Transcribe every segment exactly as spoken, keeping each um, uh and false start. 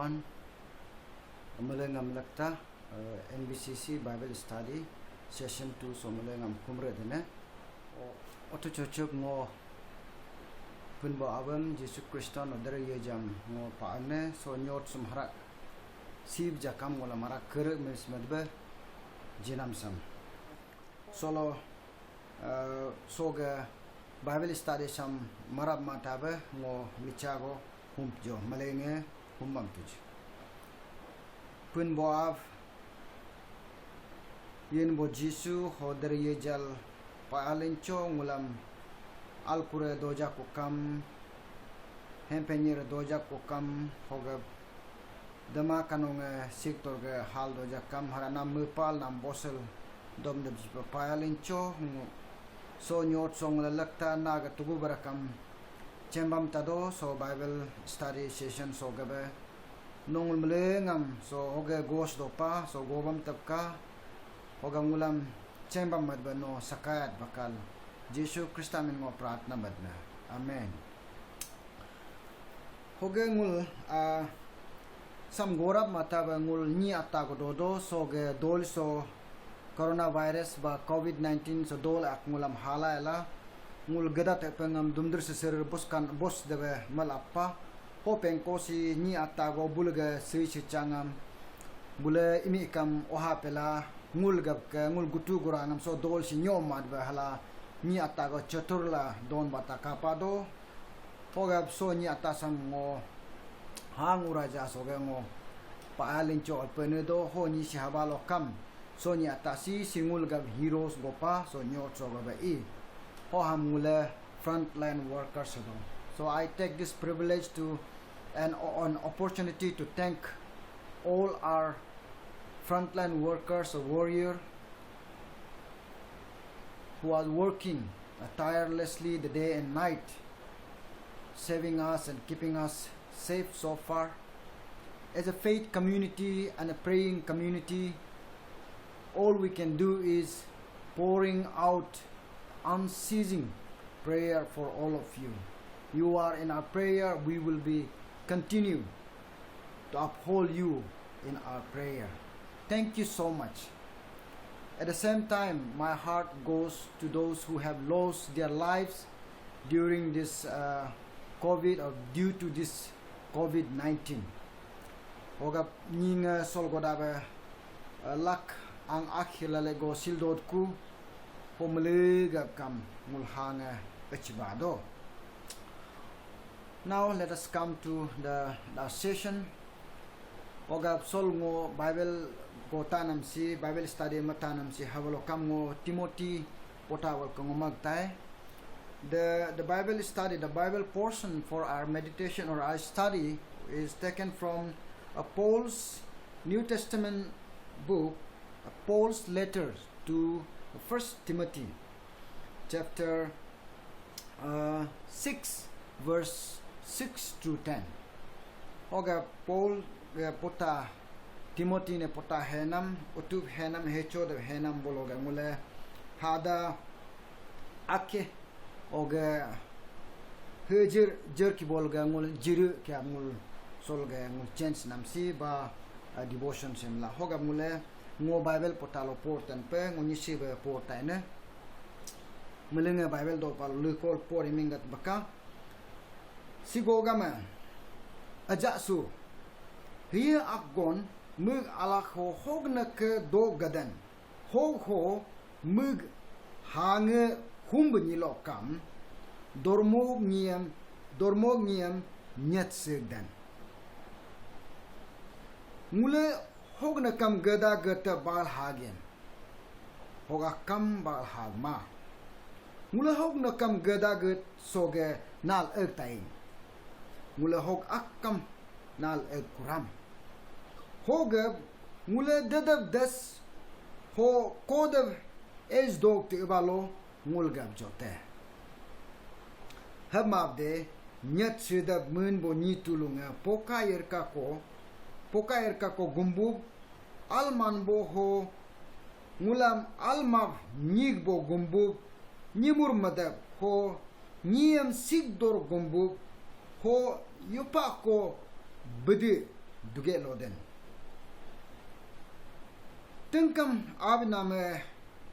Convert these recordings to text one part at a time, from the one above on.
An, mele ngam lekta, eh, N B C C Bible Study Session two so mele ngam kumre dene. O, otu chochok ngo pun bo abem Jesu Kristo no dere ye jam ngo pa ane so nyot sum harak sib jakam ngola marak kere mes medbe jinam sam. Solo, eh, soga Bible study sam marap matabe ngo michago hump jo malenge humbam tuj. Pun bo av yen bo Jesu ho der ye jal pa alincho ngulam alkure doja kukam hempenyir doja kukam hoga dema kanong, eh, siktor ge hal doja kam hara nam mepal nam bosel dom deb jipa payal incho ngu. So nyot song lalakta na ga tugu barakam chembam tado so Bible study session so gabe nongul melengam so hoge gos dopa so gobam tepka hoga ngulam chembam madba no sakayat bakal Jesu Krista min ngo pratna badna. Amen. Hoge ngul, ah, sam gorap mata ba ngul nyi atta ko dodo so ge dol so coronavirus ba covid nineteen so dol ak ngulam hala ela ngul geda te pengam dumdur seser bos kan bos debe mal appa ho pengko si nyi atta go bulga sui si changam bule imi kam oha pela ngul gap ke ngul gutu gura ngam so dol si nyom mat ba hala nyi atta go chatur la don bata kapa do. Hogap so nyi atasam ngo hang uraja soge ngo pa alin cho alpene do ho nyi si habalo kam so nyi atasi singul gap heroes gopa so nyot so gaba i ho ham ngule frontline workers do. So I take this privilege to and an opportunity to thank all our frontline workers, warrior, who are working, uh, tirelessly the day and night, saving us and keeping us safe so far. As a faith community and a praying community, all we can do is pouring out unceasing prayer for all of you. You are in our prayer, we will be continue to uphold you in our prayer. Thank you so much. At the same time, my heart goes to those who have lost their lives during this, uh, covid or due to this covid nineteen. Ogap nyinga sol godabe, uh, lak ang akhir lale go sildot ku pomele gap kam ngulhanga echibado. Now let us come to the, the session. Oga sol ngo Bible go tanam si, Bible study ma tanam si, habalo kam ngo Timothy pota wal ko ngo magtai. The, the Bible study, the Bible portion for our meditation or our study is taken from, uh, Paul's New Testament book, uh, Paul's letters to First Timothy, chapter, uh, six, verse six to ten. Hoga Paul ga pota Timothy ne pota henam, utup henam, hecho de henam bolo ga ngule hada ake oga hejir jer ki bol ga ngul jiru ke ngul sol ga ngul change nam si ba, uh, devotion sem la. Hoga ngule ngo Bible pota lo por tan pe ngo nyisi be por tai ne. Melenge Bible do pal lu kol por imingat baka. Sigo gama aja su. Hiya akgon mug alak ho hog na ke do gadan. Hog ho mug hange humb nyilo kam. Dormo ngiem, dormo ngiem nyet segdan. Ngule hog na kam gada gata bal hagen. Hog akam bal hagma. Ngule hog na kam gada gad soge nal ek tain. Ngule hog akam nal ek kuram. Hoge ngule dedev des ho kodev es dog te balo ngul gab jote. Hemabde nyet sedab mun bo nyi tulunga poka yerka ko, poka yerka ko gumbub alman bo ho, ngulam almab nyig bo gumbub nyimur madab ho, nyiem sikdor gumbub ho, yupa ko bede duge loden. Tengkam abiname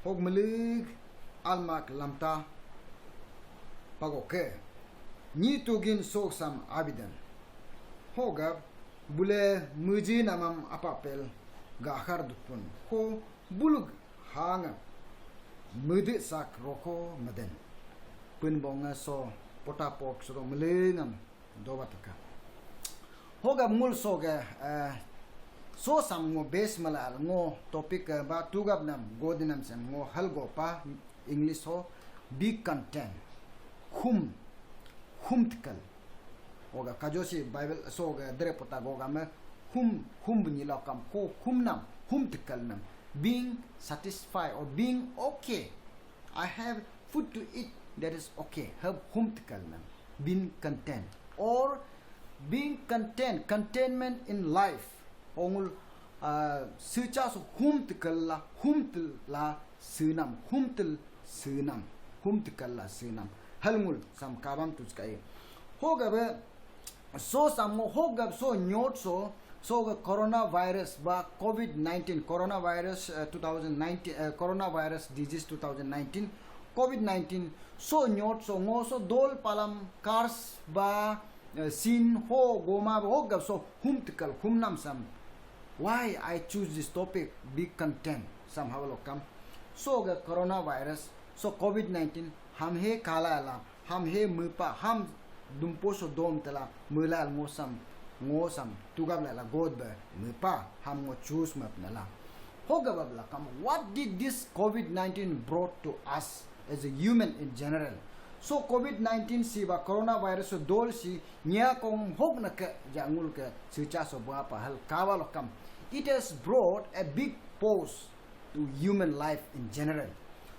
hog meleg almak lamta pagoke. Nyi tugin soksam abiden. Hogab bule muji namam apapel gahar dukun. Ho bulug hangam mede sak roko meden. Pun bonga so pota pok soro melengam doba taka. Hogab ngul soge, eh, so sam ngo base malal ngo topic, eh, ba tugab nam godinam sem ngo hal go pa English ho be content. Hum, hum tikal. Hoga kajosi Bible soge dere pota goga me hum, hum bunyi lokam ko hum nam, hum tikal nam. Being satisfied or being okay. I have food to eat, that is okay. Have hum tikal nam. Being content or being content, contentment in life. Ongul, ah, secha su hum tikal la, hum til la senam, hum til senam, hum tikal la senam. Hal ngul sam kabam tuchkai. Hogab so sam ngo hogab so nyot so, so ga coronavirus ba covid nineteen, coronavirus, eh, two thousand nineteen, eh, coronavirus disease two thousand nineteen, covid nineteen, so nyot so ngo so dol palam kars ba, eh, sin ho goma ba hogab so hum tikal hum nam sam. Why I choose this topic, be content, sam hawalo kam. So ga coronavirus, so covid nineteen, ham he kala la, ham he mepa, ham dumpo so dom tela, melal ngosam, ngosam, tugab la la god ba, mepa, ham ngo choose map nala. Hogab la kam, what did this covid nineteen brought to us as a human in general? So covid nineteen si ba coronavirus so dol si nya kong hok na ke ja ngul ke secha so ba pa hal kawa lo kam. It has brought a big pause to human life in general.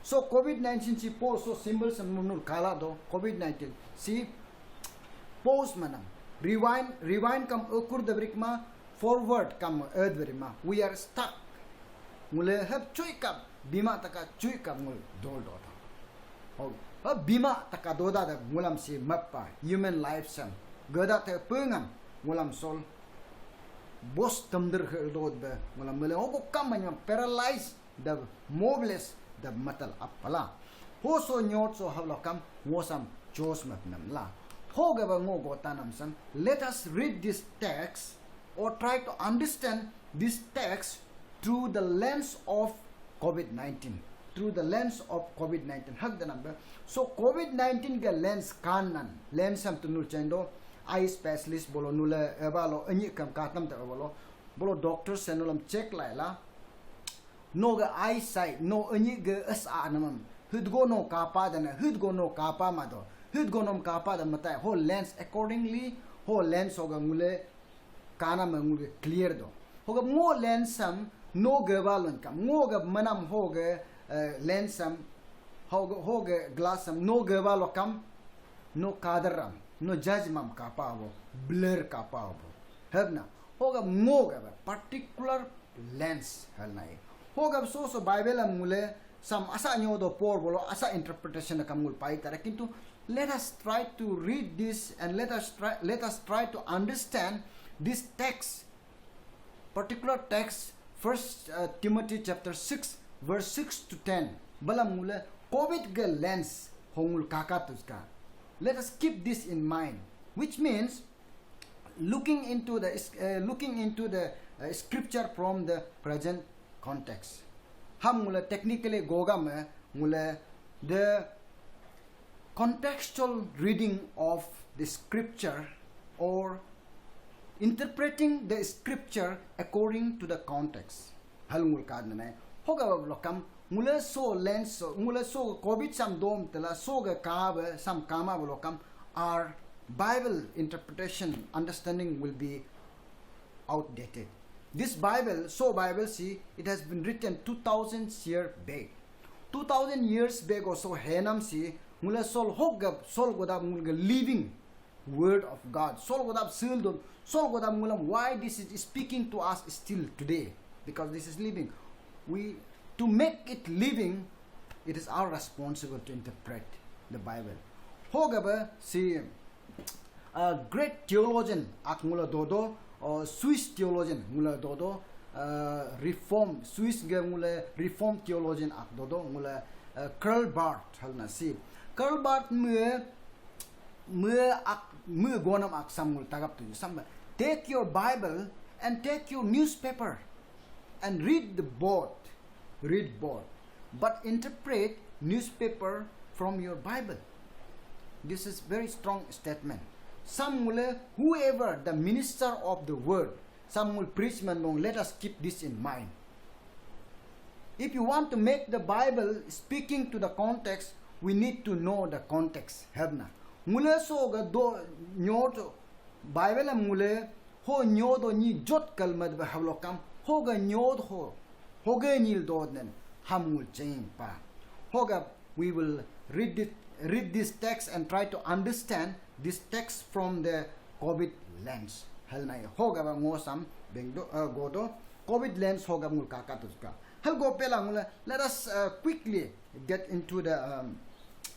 So covid nineteen si pause so symbol sam nul kala do covid nineteen si pause manam. Rewind, rewind kam ukur da brikma, forward kam earth berima. We are stuck. Ngule hep chui kap, bima taka chui kap ngul dol dota. Oh, ha bima taka doda da ngulam si mappa, human life sam. Gada te pengam ngulam sol. Bos tamder hel dot be ngulam mele ogo kam manyam paralyzed, the moveless, the matal apala. Ho so nyot so havlokam ngosam chos map nam la. Ho gaba ngo gotanam sam. Let us read this text or try to understand this text through the lens of covid nineteen. Through the lens of covid nineteen. Hak danam ba. So covid nineteen ga lens kanan. Lens am tunul chendo. Eye specialist bolo nule ebalo anyi kam katam te bolo. Bolo doctor senulam check lai la. No ga eyesight, no anyi ga as a namam. Hit go no kapa dana, hit go no kapa mado. Hit go nom kapa da matai. Ho lens accordingly, ho lens ho ga ngule kana ma ngul clear do. Ho ga ngo lens sam no ga ba lon kam. Ngo ga manam ho ga, eh, lens sam ho ga, ho ga glass sam no ga ba lo kam. No kadar ram, no judge mam kapa bo, blur kapa bo. Hebna, ho ga ngo ga ba particular lens hal nai. Ho ga so so Bible am ngule sam asa nyo do por bolo asa interpretation kam ngul pai tara kintu let us try to read this and let us try, let us try to understand this text, particular text, First uh, Timothy chapter six, verse six to ten. Balam ngule covid ga lens hongul kaka tuska. Let us keep this in mind, which means looking into the uh, looking into the uh, scripture from the present context. Ham ngule technically goga me ngule the contextual reading of the scripture or interpreting the scripture according to the context. Hal ngul kad nane hoga lokam ngule so lens so ngule so covid sam dom tela so ga ka ba sam kama ba lokam our Bible interpretation understanding will be outdated. This Bible, so Bible si, it has been written two thousand year back. Two thousand years back or so henam si ngule sol hogab sol godab ngul living word of God. Sol godab sil don sol godab ngulam why this is speaking to us still today, because this is living. We to make it living, it is our responsible to interpret the Bible. Hogaba si a great theologian ak ngula dodo uh, Swiss theologian ngule dodo, uh, reform Swiss ge ngule reform theologian ak dodo ngule, uh, Karl Barth halna si. Karl Barth me me ak me gonam ak sam ngul tagap tu sam. Take your Bible and take your newspaper and read the both. Read both, but interpret newspaper from your Bible. This is very strong statement. Sam ngule, whoever the minister of the word, sam ngul preach man long, let us keep this in mind. If you want to make the Bible speaking to the context, we need to know the context. Hebna ngule so ga do nyot Bible am ngule ho nyodo ni jot kalmad ba havlokam, hoga nyod ho, hoga nyil dodnen ham ngul cheng pa. Hoga we will read it, read this text and try to understand this text from the COVID lens. Halna hoga ba ngosam bengdo, uh, godo COVID lens hoga ngul kaka tuska. Hal go pela ngule, let us, uh, quickly get into the, um,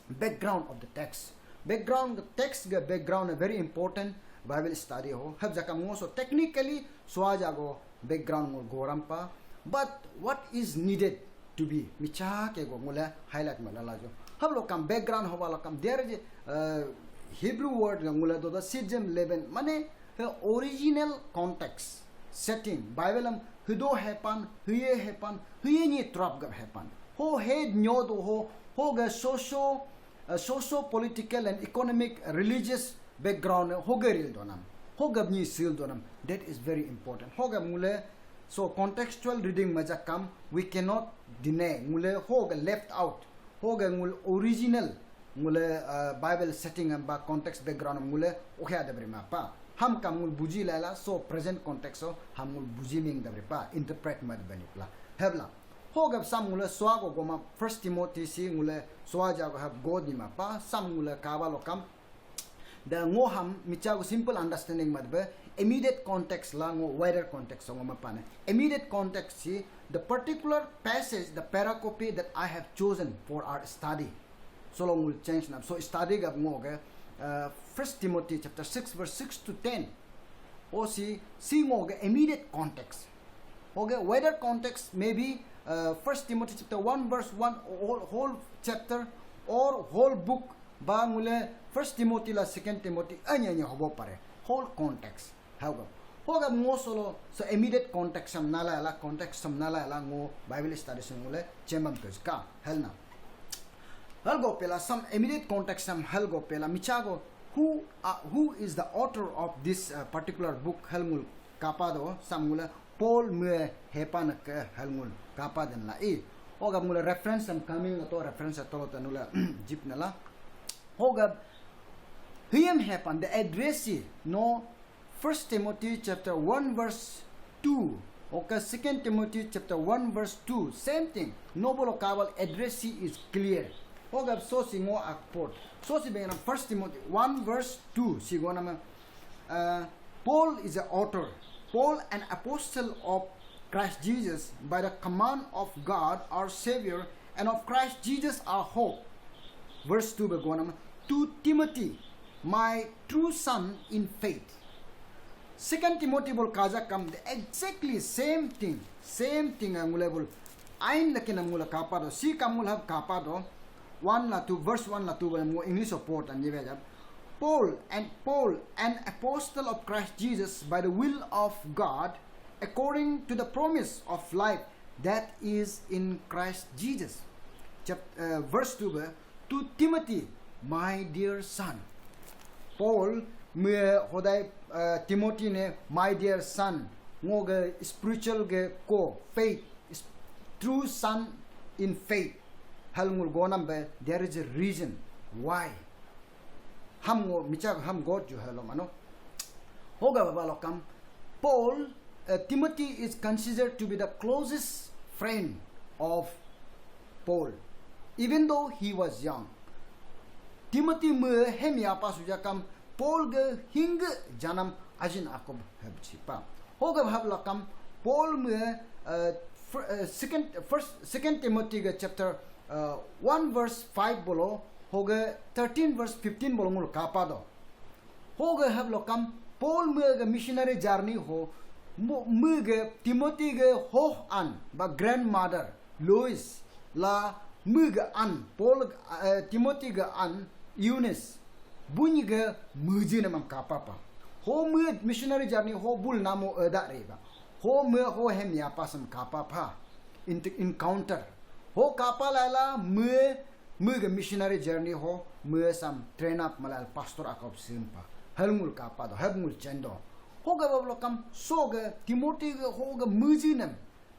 background of the text. Background, the text ga background a very important Bible study ho. Hab jakam ngo so technically swaja go background ngo goram pa. But what is needed to be micha ke go ngule highlight ma lala jo. Hab lokam background ho ba lokam there is a, uh, Hebrew word ga ngule do the sijim leven mane the original context setting. Bible am hido hepan, hiye hepan, hiye ni trap gap hepan. Ho head nyodo ho, ho ga socio, uh, socio political and economic, uh, religious background ho ga ril donam. Ho gab ni sil donam. That is very important. Ho gab ngule, so contextual reading majakam, we cannot deny. Ngule ho ga left out. Ho ga ngul original ngule, uh, Bible setting am ba context background am ngule ohe ada beri ma pa. Ham kam ngul buji lala so present context so ham ngul buji ming da beri pa, interpret mad bani pla. Hebla. Ho gab sam ngule swa go goma First Timothy si ngule swa ja go hab god ni ma pa, sam ngule kaba lokam. Da ngo ham micha go simple understanding mad be immediate context la ngo wider context so ngo ma pa ne. Immediate context si the particular passage, the pericope that I have chosen for our study. So long will change nam. So study gab ngo ge, uh, First Timothy chapter six verse six to ten. O si, si ngo ge immediate context. Okay, wider context maybe, uh, First Timothy chapter one verse one, whole, whole chapter or whole book ba ngule First Timothy la Second Timothy anya anya hobo pare. Whole context. Hogab. Hogab ngo solo, so immediate context sam nala la, context sam nala la ngo Bible study sam ngule chemam ke ka, helna. Helgo pela, some immediate context sam helgo pela, michago, who, uh, who is the author of this, uh, particular book, helngul kapado, sam ngule Paul mue hepan ke helngul kapaden la i. Hogab ngule reference sam coming to reference tolo tanula jip nala. Hogab hiyam hepan the addressee no First Timothy chapter one verse two. Okay, Second Timothy chapter one verse two. Same thing. Nobolo kabal addressee is clear. Hogab so si ngo akport. So si bengana First Timothy one verse two. Si go nama, uh, Paul is the author. Paul, an apostle of Christ Jesus, by the command of God our Savior, and of Christ Jesus our hope. Verse two be go nama, to Timothy, my true son in faith. Second Timothy bol kaja kam the exactly same thing, same thing ngule bol. Ain lakin ngule kapado, si kam ngule hab kapado. One la two, verse one la two bol mo English of port and yebe jab. Paul and Paul, an apostle of Christ Jesus by the will of God, according to the promise of life that is in Christ Jesus. Chap-, uh, verse two be, to Timothy, my dear son. Paul mue hodai, uh, Timothy ne my dear son, ngo ge spiritual ge ko, faith, is true son in faith. Hal ngul gonam be, there is a reason why. Ham ngo micha ham God ju halo mano. Hoga baba lokam, Paul, uh, Timothy is considered to be the closest friend of Paul, even though he was young. Timothy mue hem ya pa sujakam Paul ge hingge janam ajin akob heb chipa. Hoga hab lokam Paul mue, uh, fir-, uh, second, first, Second Timothy ge chapter, uh, one verse five bolo, hoga thirteen verse fifteen bolo ngul kapado. Hoga hab lokam Paul mega missionary journey ho, mega Timothy ge hoh an ba grandmother Lois la mega an Paul, eh, Timothy ge an Eunice bunyi ge meji namam kapapa. Ho me missionary journey ho bul namo eda reba. Ho me ho hem ya pasam kapapa. Encounter ho kapa lala me mega missionary journey ho me sam train up malal pastor akop simpa. Hal ngul kapa do, hal ngul chendo. Ho ga bablo kam so ga Timothy ga ho ga muji nam.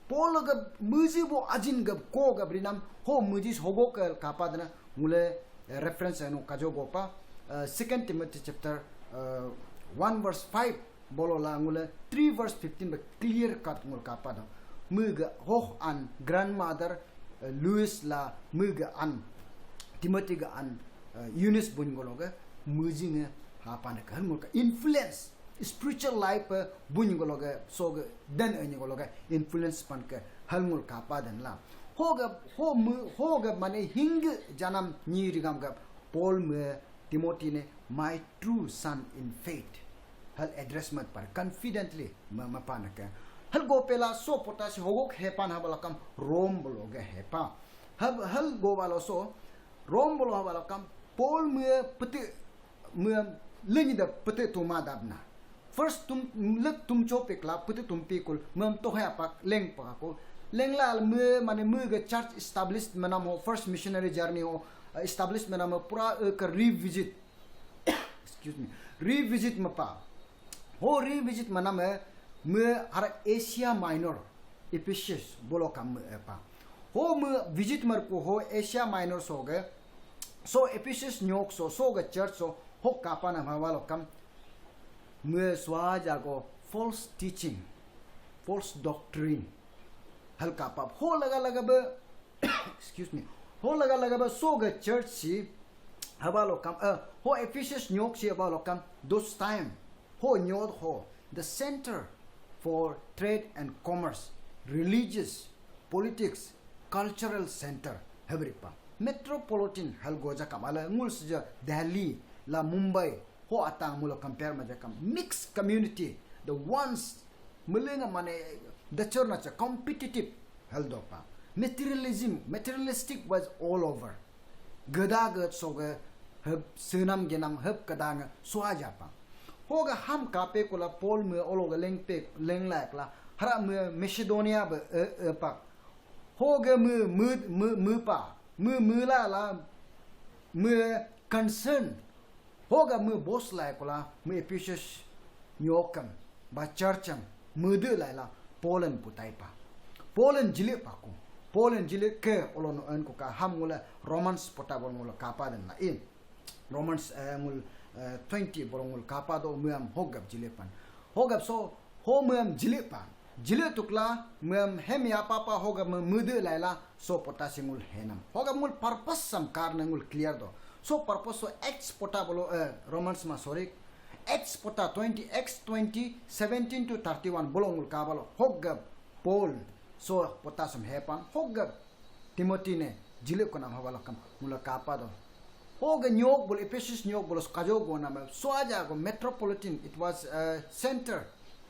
Paul ga muji bo ajin ga ko ga brinam ho muji hogo ka kapa dana ngule, eh, reference anu kajo gopa, eh, Second Timothy chapter, eh, one verse five bolo la ngule three verse fifteen ba clear cut ngul kapa do. Mega hoh an grandmother, eh, Lois la mega an Timothy ga an, eh, Eunice bun golo ga muji nge hapa ne kan ngul ka influence spiritual life, eh, bun golo ga so ga dan ani golo ga influence pan ke hal ngul kapa dan la. Ho ga ho mu ho ga mane hing janam ni rigam ga Paul me Timothy ne, "My true son in faith." Hal address mat par confidently ma, ma pa naka. Hal go pela so potasi hogok hepan habalakam Rome bolo ga hepa. Hal, hal go balo so Rome bolo habalakam Paul me pete me lenyi da pete tuma dabna. First tum lek tum cho pekla pete tum pikul mem to hai apak leng pa ko. Leng la me mane me ga church established manam ho first missionary journey ho, uh, established manam ho pura, uh, ka revisit. Excuse me. Revisit mapa. Ho revisit manam, eh, me hara Asia Minor, Ephesus bolo kam me, eh, pa. Ho me visit mar ko ho Asia Minor so ga, so Ephesus nyok so, so ga church so, ho kapa na ma walo kam me swa jago false teaching, false doctrine. Hal kapa ho laga laga be, excuse me, ho laga laga be so ga church si habalo kam, eh, ho Ephesus nyok si habalo kam those time ho nyod ho the center for trade and commerce, religious, politics, cultural center habripa. Metropolitan hal goja kam ala ngul sija Delhi la Mumbai ho atang mula compare maja kam mixed community, the ones melenga mane dachar na cha competitive hal dopa. Materialism, materialistic was all over. Gada gad soga hab senam genam hab kadang swaja pa. Hoga ham kape kula Paul me ologa lengpe lenglaik la hara me Macedonia be, eh, eh, pak. Hoga me me me me pa me me la la me concern. Hoga me boss lai kula me Ephesus nyokam ba churcham mede lai la Poland putai pa. Poland jile pa ku. Poland jile ke olo no en ku ka ham ngula Romans pota bol ngula kapa den la in. Romans, eh, ngul, eh, twenty bol ngul kapa do meam hogap jile pan. Hogap so ho meam jile pan. Jile tukla meam hem ya papa hogap me mede lai la so pota singul henam. Hogap ngul purpose sam karna ngul clear do. So purpose so Acts pota bolo, eh, Romans ma sorry. Acts pota twenty, Acts twenty, seventeen to thirty-one bolo ngul kabalo. Hogga Paul so pota sam hepan. Hogga Timothy ne jile kona hawala kam ngula kapa do. Hogga nyok bolo Ephesus nyok bolo kajo go nama. So aja go metropolitan, it was a center.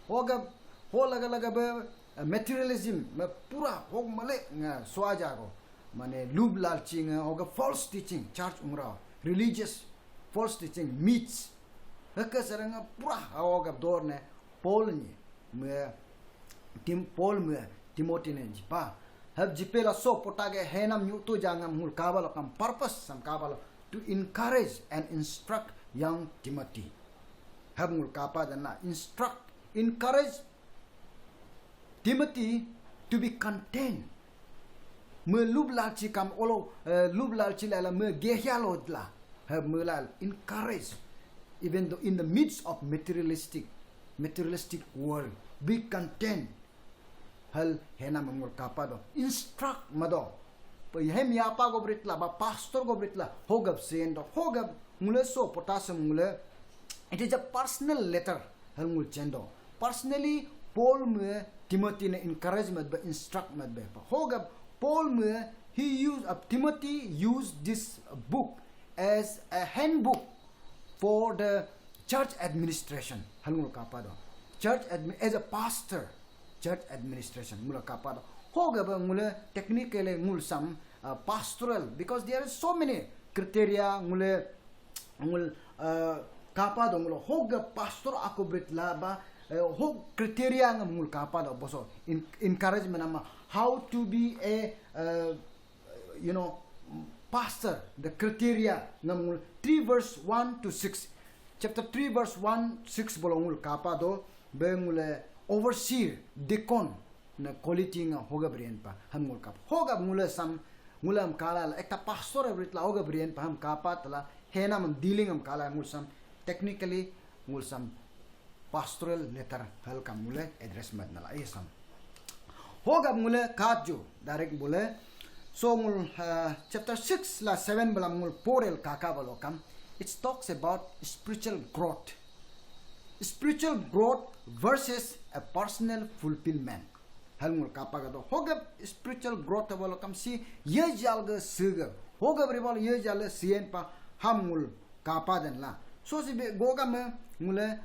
Hogga ho laga laga be, eh, materialism me pura hog male nga so aja go. Mane lub lalchi nga hoga false teaching, church ungra, religious false teaching, myths. Haka saranga pura hoga dor ne Paul ni me Tim Paul me Timothy ne jipa. Hab jipe la so pota ge henam nyu tu jangam ngul kabalo kam purpose sam kabalo to encourage and instruct young Timothy. Hab ngul kapa dan la instruct, encourage Timothy to be content. Me lub lalchi kam olo, eh, lub lalchi lala me gehya lodla. Have me lal encourage. Even though in the midst of materialistic, materialistic world, be content. Hal hena mengul kapa do. Instruct mado. Pa hem ya pa go britla, ba pastor go britla. Hogab sendo. Hogab ngule so potasem ngule. It is a personal letter. Hal ngul chendo. Personally, Paul me Timothy ne encouragement ba instructment ba pa. Hogab Paul me he used, uh, Timothy used this book as a handbook for the church administration hal ngul kapa do. Church admi-, as a pastor, church administration ngul kapa do. Hoga ba ngul technically ngul sam, uh, pastoral, because there are so many criteria ngul, ngul, uh, kapa do ngul hoga pastor aku brit la ba, uh, hog criteria ngam ngul kapa do boso in, encouragement ama how to be a, uh, you know, pastor, the criteria ngam ngul three verse one to six. Chapter three verse one six bolo ngul kapa do, be ngul overseer, deacon na quality nga hoga brian pa ham ngul kapa. Hoga ngul sam ngul am kala la ekta pastor brit la hoga brian pa ham kapa tala hena mam dealing am kala ngul sam technically ngul sam pastoral letter hal kam ngule address mat nala isam. Hogap ngule kat ju direct bole. So ngul, uh, chapter six la seven balam ngul porel kaka balo kam. It talks about spiritual growth. Spiritual growth versus a personal fulfillment. Hal ngul kapa gado. Hogap spiritual growth balo kam si ye jal ga siga. Hogap ribal ye jal sien pa ham ngul kapa den la. So si be goga me ngule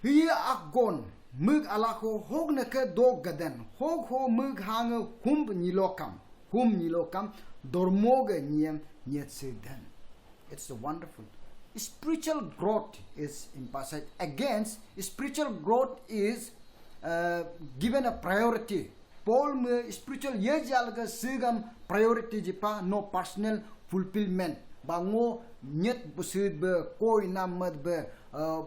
hiya akgon mug alako hog neke do gaden hog ho mug hange humb nilokam, humb nilokam dormoge niem nyet se den. It's a wonderful. Spiritual growth is emphasized. Against, spiritual growth is, uh, given a priority. Paul me spiritual ye jal ga sigam priority jipa no personal fulfillment. Ba ngo nyet busid be koi namat be, uh,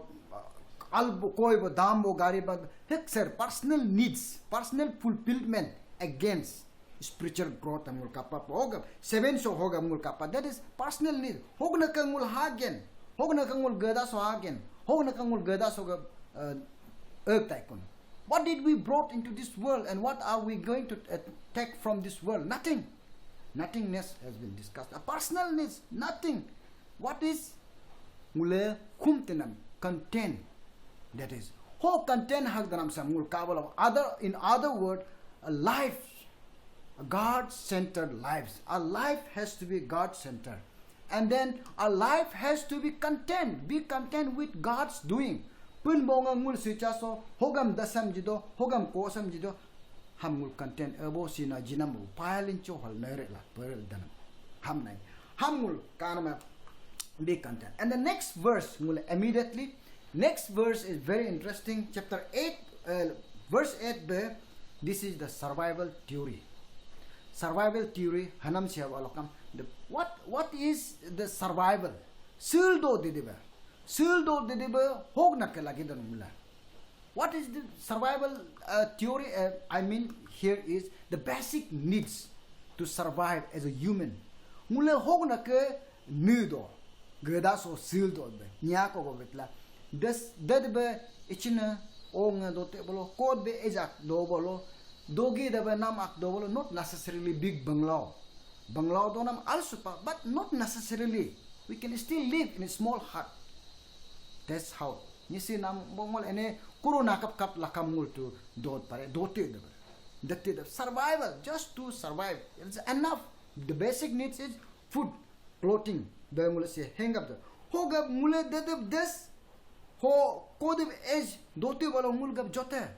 al bu koi bu dam bu gari ba hek sir personal needs, personal fulfillment against spiritual growth am ngul kapa pa hogam seven so hogam ngul kapa. That is personal need. Hogna ka ngul hagen, hogna ka ngul gada so hagen, hogna ka ngul gada so ga, uh, ek taikun. What did we brought into this world and what are we going to, uh, take from this world? Nothing. Nothingness has been discussed. A personal needs, nothing. What is ngule kumtenam content? That is, ho content hak danam sam ngul kabal of other, in other word, a life, a God-centered lives. Our life has to be God-centered. And then our life has to be content. Be content with God's doing. Pun bonga ngul sicha so hogam dasam jido, hogam kosam jido. Ham ngul content ebo sina jinam bu pailin cho hal nere la perel danam. Ham nai. Ham ngul kanama be content. And the next verse ngul immediately. Next verse is very interesting. Chapter eight, uh, verse eight be. This is the survival theory. Survival theory hanam siya walokam. The, what, what is the survival? Sil do didi ba. Sil do didi ba hog na ke lagi dan mula. What is the survival, uh, theory? Uh, I mean, here is the basic needs to survive as a human. Ngule hog na ke nu do, geda so sil do be, nya ko go betla. Des ded be ichina ong do te bolo, kod be ejak do bolo, dogi de be nam ak do bolo, not necessarily big bungalow. Bungalow do nam also pa, but not necessarily. We can still live in a small hut. That's how. Nisi nam bongol ene corona kap kap lakam ngul tu dot pare, dote de. Date de survival, just to survive. It's enough. The basic needs is food, clothing. De ngul se hengap de. Ho gap ngule de de des. Ho kodib ej dote balo ngul gap jote.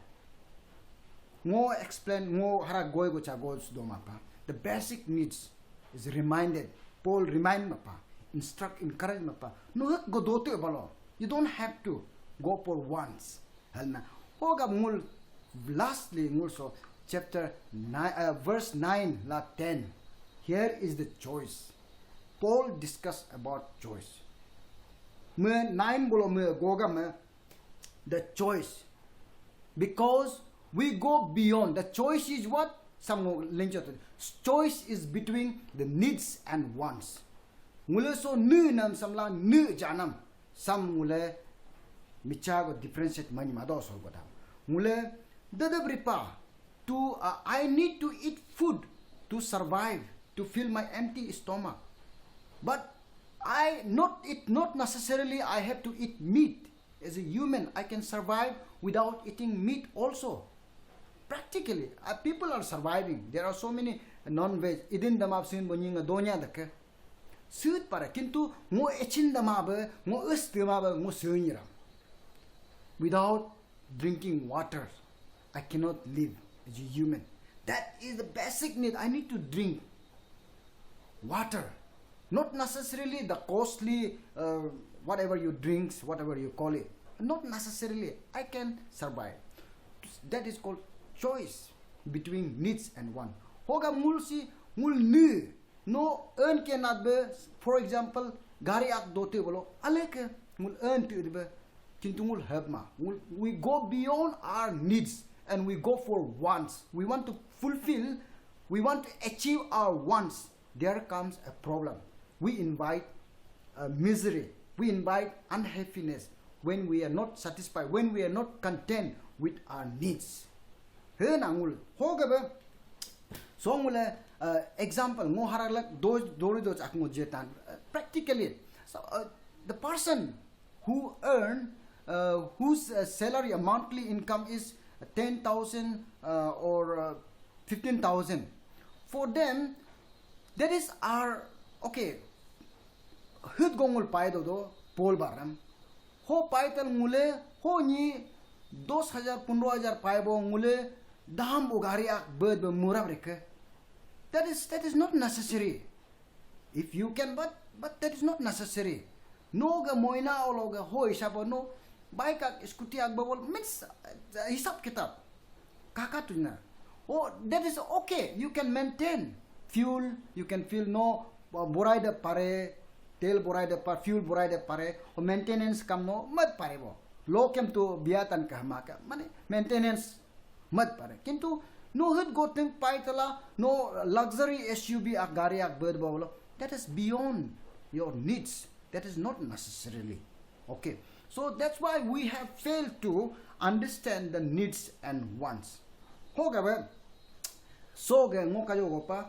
Ngo explain, ngo hara goi go cha go do mapa. The basic needs is reminded. Paul remind mapa, instruct, encourage mapa. No hek go dote balo. You don't have to go for once. Halna. Hoga ngul lastly ngul so chapter nine, uh, verse nine la ten. Here is the choice. Paul discuss about choice. Me nine bolo me goga me the choice. Because we go beyond. The choice is what? Sam ngo lenjot. Choice is between the needs and wants. Ngule so nu nam samla nu janam. Sam ngule micha go differentiate mani mado so go dam. Ngule dada bripa to, uh, I need to eat food to survive, to fill my empty stomach. But I not, it not necessarily I have to eat meat. As a human, I can survive without eating meat also. Practically, uh, people are surviving. There are so many non-veg. Idin damap sin bonying donya dake. Sut para, kintu ngo echin dama be, ngo us tema be, ngo sunyiram. Without drinking water, I cannot live as a human. That is the basic need. I need to drink water. Not necessarily the costly, uh, whatever you drinks, whatever you call it. Not necessarily. I can survive. That is called choice between needs and want. Hoga ngul si, ngul ni. No earn ke nat be, for example, gari ak dote bolo, ale ke ngul earn te be, kintu ngul help ma. Ngul, we go beyond our needs and we go for wants. We want to fulfill, we want to achieve our wants. There comes a problem. We invite uh, misery. We invite unhappiness when we are not satisfied, when we are not content with our needs. He na ngul, hoga be, so ngule, uh, example, ngo haralak do, dori do ak ngo jetan, uh, practically. So, uh, the person who earn, uh, whose uh, salary, a monthly income is ten thousand, uh, or, uh, fifteen thousand. For them, that is our, okay, hit gongul pai do do, pol baram. Ho pai tal ngule, ho ni dos hajar, pundro hajar pai bo ngule, dam bo gari ak bed be murab reke. That is, that is not necessary. If you can, but, but that is not necessary. No ga moina olo ga ho hisab no, bike ak scooty ak bawal means, uh, hisab kitab. Kaka tu na. Oh, that is okay. You can maintain fuel. You can fuel no, uh, borai de pare, tel borai de par, fuel borai de pare. O maintenance kam no mat pare bo. Lo kem tu biatan kahma ka. Mane maintenance mat pare. Kintu no hit go ting pai tala, no luxury S U V ak gari ak bed bawlo. That is beyond your needs. That is not necessarily. Okay. So that's why we have failed to understand the needs and wants. However, so ge ngo kayo go pa,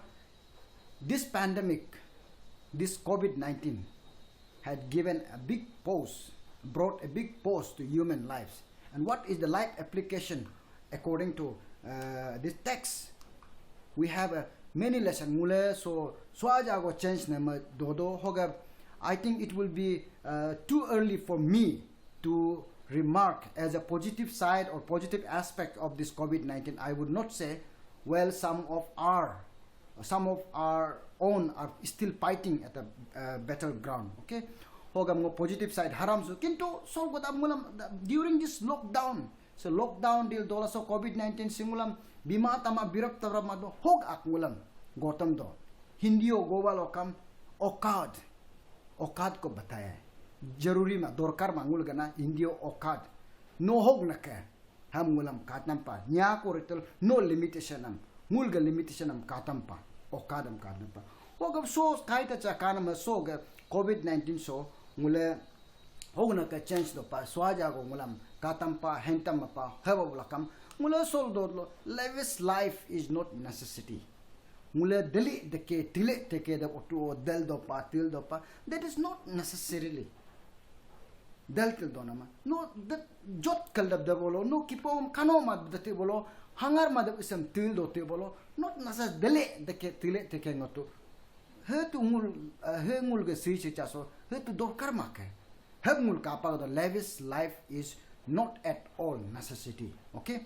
this pandemic, this COVID nineteen had given a big pause, brought a big pause to human lives. And what is the life application according to uh, this text? We have a many lesson ngule, so swaja go change na ma dodo hoga. I think it will be uh, too early for me to remark as a positive side or positive aspect of this COVID nineteen. I would not say, well, some of our some of our own are still fighting at a uh, battleground. Okay, hogam ngo positive side haram su. Kintu sol godam ngulam during this lockdown, so lockdown dil dola so COVID nineteen singulam bima tama birap tabra mado hog ak ngulam gotam do. Hindi o goba lokam okad, okad ko bataya. Jaruri ma, dorkar ma ngul gana Hindi o okad. No hog na ke. Ham ngulam katampa nya ko ritel no limitation am, ngul ga limitation am katampa, okadam katampa. Hoga so kaita cha kanam so ga COVID nineteen so ngule hogna ka change do pa, swaja go ngulam katampa, hentam pa heba bulakam ngule sol do lo. Lavish life is not necessity. Ngule deli deke tile teke da otu o del do pa, til do pa, that is not necessarily. Dal til dona ma. No, de, jot kal dab de bolo, no kipom kano ma de te bolo, hangar ma de isam til do te bolo, not nasa dele de ke tile te ke ngotu. He tu ngul, eh, he ngul ge sui se chaso, he tu dorkar ma ke. He ngul kapa do lavish life is not at all necessity. Okay?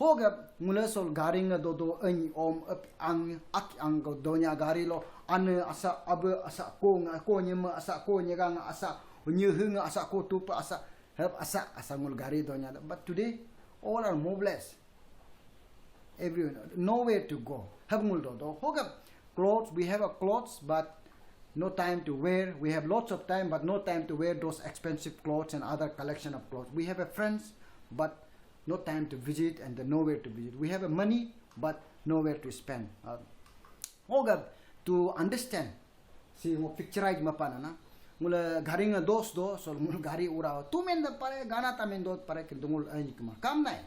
Hoga ngule sol gari nga do do eny om ap ang ak ang go donya gari lo ane asa abe asa ko nga ko nyema asa ko nyega nga asa nyehe nga asa ko tupa asa hep asa asa ngul gari donya. But today all are moveless. Everyone nowhere to go. Hep ngul do do hoga clothes, we have a clothes but no time to wear. We have lots of time but no time to wear those expensive clothes and other collection of clothes. We have a friends but no time to visit and the nowhere to visit. We have a money but nowhere to spend. Uh, hoga to understand. Si mo picture ai ma pana na. Ngula gari nga dos do, sol ngul gari ura. Tu men da pare, gana ta men do pare, kintu ngul ai kma. Kam nai.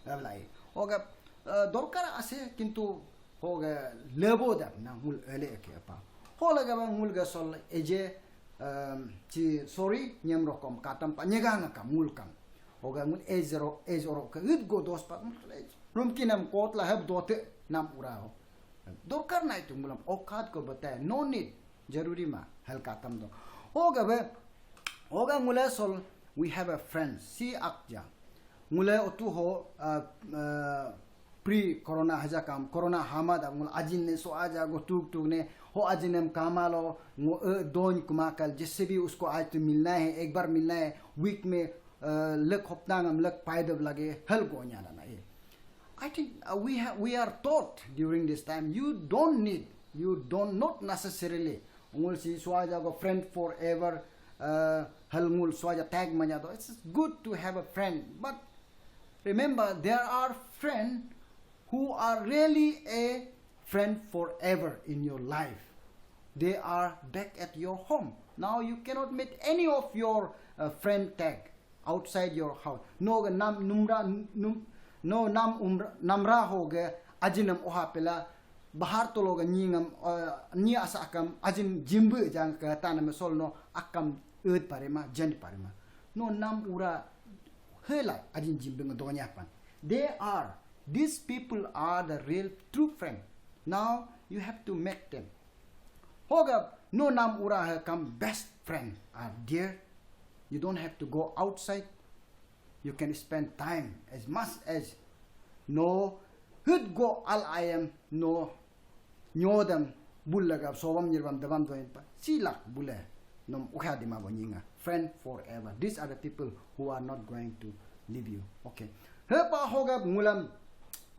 Ablai. Hoga, uh, dorkar ase, kintu hoga lebo da na ngul ele ke pa. Hola ga ngul ga sol eje, um, si sorry, nyem rokom katam pa, nyega nga kam, ngul kam. Hoga ngul age ro, age ro ka, it go dos pa, ngul age. Rum kinam kot la heb dote, nam ura ho. Dorkar nai tu ngulam, okad ko batai, no need. Jaruri ma, hal katam do. Hoga be, hoga ngule sol, we have a friend, si akja. Ngule otu ho, uh, uh, pre corona haja kam, corona hama da ngul ajin ne so aja go tuk tuk ne, ho ajin em kamalo, ngo e don kuma kal, jaise bhi usko aaj to milna hai, ek bar milna hai, week mein, uh, lak hopta ngam lak paidab lage, hal go nya na e. I think uh, we have we are taught during this time you don't need you don't not necessarily ngul si swaja go friend forever uh, hal ngul swaja tag manya do. It's good to have a friend, but remember there are friends who are really a friend forever in your life. They are back at your home. Now you cannot meet any of your uh, friend tag outside your house. No ga nam numra num no nam umra namra ho ga ajinam oha pela bahar tolo ga nyingam uh, nyi asa akam ajin jimbu jang ka tanam sol no akam ut parima jen parima. No nam ura hela ajin jimbu donya pan. They are these people are the real true friend. Now you have to make them. Hoga no nam ura ha kam best friend are there. You don't have to go outside. You can spend time as much as no hit go al ayam no nyodam bul laga sobam nyirbam dabam doin pa silak bule nom ukha dima bo nyinga friend forever. These are the people who are not going to leave you. Okay. Hepa hoga ngulam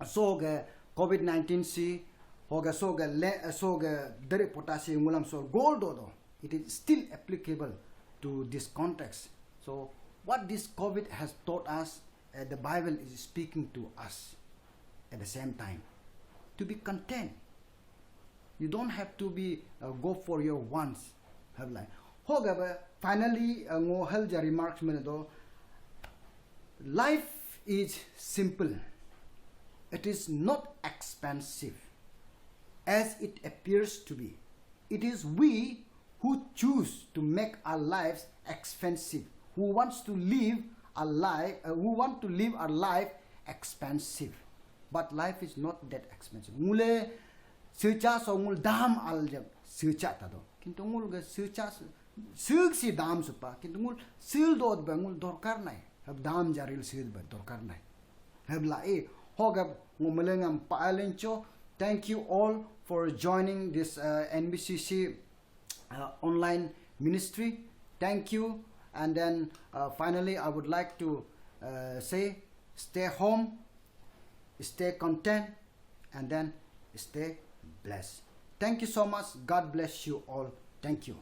soga covid nineteen si hoga soga le soga dere potasi ngulam so gold do do. It is still applicable to this context. So what this covid has taught us, uh, the Bible is speaking to us at the same time to be content. You don't have to be uh, go for your wants. Have like hoga ba finally uh, ngo hal ja remarks mene do. Life is simple. It is not expensive as it appears to be. It is we who choose to make our lives expensive, who wants to live a life, uh, who want to live our life expensive. But life is not that expensive. Ngule secha so ngul dam al jam secha ta do. Kintu ngul ga secha sik si dam supa. Kintu ngul sil dot ba ngul dorkar nai. Hab dam jaril sil ba dorkar nai. Hab la e hogab ngul melengam pa alencho. Thank you all for joining this uh, N B C C uh, online ministry. Thank you. And then uh, finally, I would like to uh, say stay home, stay content, and then stay blessed. Thank you so much. God bless you all. Thank you.